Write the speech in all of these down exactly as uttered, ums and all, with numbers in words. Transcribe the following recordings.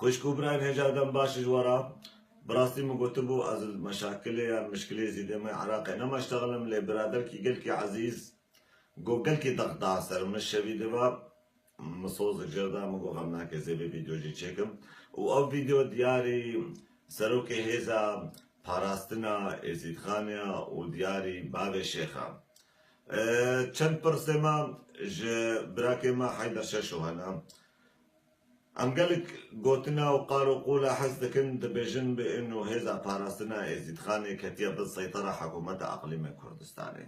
Xwişk û birayên hêja dem baş ji we re. Bi rastî min gotibû, ez li meşakilê yan mişkilê Êzîdê me Iraqê nemaştexilim, lê biraderkî gelkî ezîz, go gelkî dex da ser min şevî diva, min soz li cêr da, min got xem nake ez ê vê vîdeo jî çêkim. Û ew vîdeo diyarî serokê hêza parastina Êzîdxanê ya û diyarî bavê Şêx a. E, çend pirsê me ji birakê me Heyder Şeşo hene. Em gelek gotina û qal û qûla hez dikin, dibêjin bi ino hêza parastina Êzîdxanê ketiye bin seytera hikûmeta Eqlîmê Kurdistanê.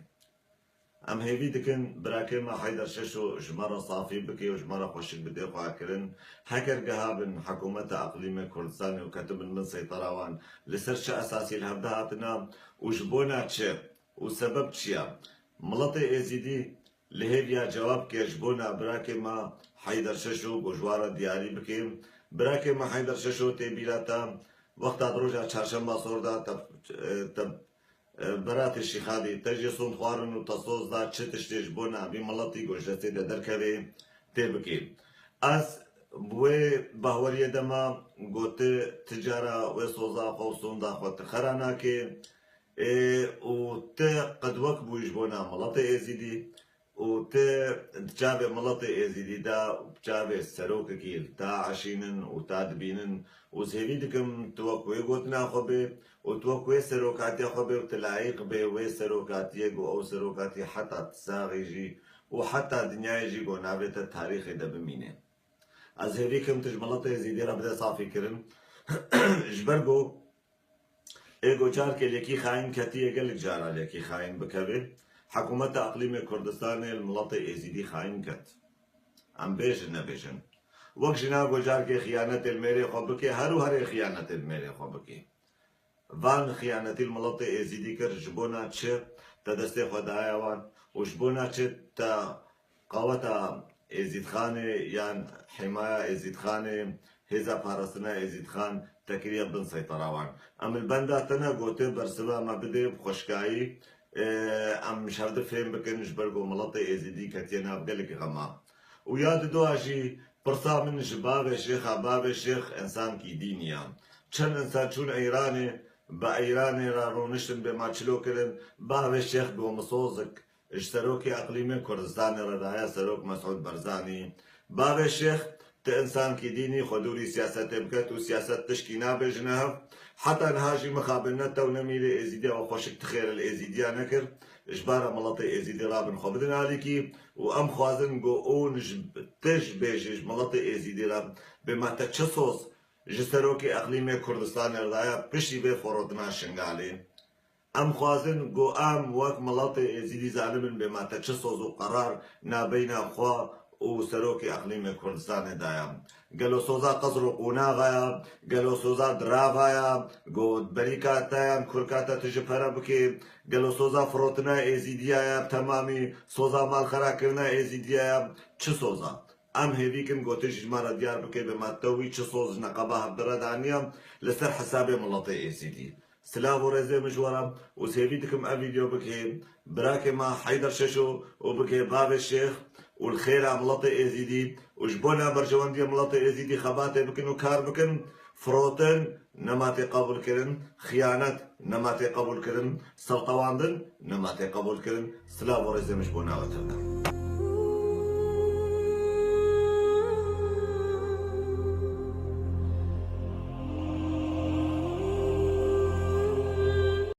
Em hêvî dikin birakê me Heyder Şeşo ji me re safî bike û ji me re xweşik bide xweha kirin. Heger gihabin hikûmeta Eqlîmê Kurdistanê û ketibin bin seytera wan, li ser çi esasî li hevde hatina û ji bona çi û sebeb çi ye? Miletê Êzîdî li hêviya cewab ke ji bona birakê me Heyder Şeşo go ji wan re diyarî bike. Birakê me Heyder Şeşo tê bîra te, wexta di roja çarşemba sor de te, te, e, beratê Şîxadî te jê sond xwarin û te soz da çi tiştê ji bona vî miletî go ji destê de derkeve tê bike. Ez bi wê bahweriyê de me goti ti cara wê soza xwe û sonda xwe ti xera nake. Ê, û ti qedwek bûyî ji bona miletê Êzîdî û ti di çavê miletê Êzîdî de û bi çavê serokekî li ta eşînin û ta dibînin û ez hêvî dikim tu wek wê gotina xwe bê û tu wek wê serokatiya xwe bê û tu layiq bê wê serokatiyê ku ew serokatî heta ti saxî jî û heta dinyayê jî ku navê te tarîxê de bimîne. Ez hêvî kim tu ji miletê Êzîdî re bide safî kirin. Ji ber ku Ê go carkê lêkî xayîn ketî, yê gelek cara lêkî xayîn bikeve. Hikûmeta Eqlîmê Kurdistanê li miletê Êzîdî xayîn ket. Em bêjin nebêjin. Wek jina go carkê xiyanetê li mêrê xwe bike, her û herê xiyanetê li mêrê xwe bike. Van xiyanetî li miletê Êzîdî kir, ji bona çi te destê xwe daye wan û ji bona çi te qaweta Êzîdxanê yan himaya Êzîdxanê, hêza parastina Êzîdxan te kiriye bin seytera wan. Em li benda te ne gote bersiva me bide bi xweşkayî, e, em ji hevdi fêm bikin ji ber ku miletê Êzîdî ketiye nav gelek xema. Û ya didoa jî pirsa min ji bavê Şêx a, bavê Şêx însankî dînî ya. Çend însan çûn Eyranê, bi Eyranê re rûniştin bê ma çilo kirin, bavê Şêx go min sozik ji serokê Eqlîmê Kurdistanê re daye serok Mesûd Barzanî. Bavê Şêx ti însankî dînî xwe dûrî siyasetê biket û siyaset tişkî nabêjine hev. Heta niha jî mixabin ne tew ne mîrê Êzîdiya we xweşik ti xêr li Êzîdiya nekir. Ji bara miletê Êzîdî rabin xwe bidin alîkî û em xwazin go û ji ti ji bêjî ji miletê Êzîdî re bê ma te çi soz ji serokê Eqlîmê Kurdistanê re daye piştî vê firotina Şingalê. Em xwazin ku em wek miletê Êzîdî zanibin bê ma te çi soz û qerar nabeyna xwe û serokê Eqlîmê Kurdistanê daye. Gelo soza qesr û qonaxa ya, gelo soza dirava ya, ku berîka te yan kurka te tu ji pere bike, gelo soza firotina Êzîdiya ya, temamî soza malxerakirina Êzîdiya ya, çi soza? Em hêvî kin ku tu jî ji me re diyar bike bê ma te wî çi soz ji neqeba hevdire daniya li ser hesabê miletê Êzîdî. Silav û rêzê min ji we re û sêvî dikim ev vîdeo bike birakê me Heyder Şeşo û bike bavê Şêx û li xêra miletê Êzîdî û ji bona berjewendiya miletê Êzîdî xebatê bikin û kar bikin. Firotin nema tê qebûl kirin, xiyanet nema tê qebûl kirin, sertewandin nema tê qebûl kirin. Silav û rêzê min ji bona we tevde.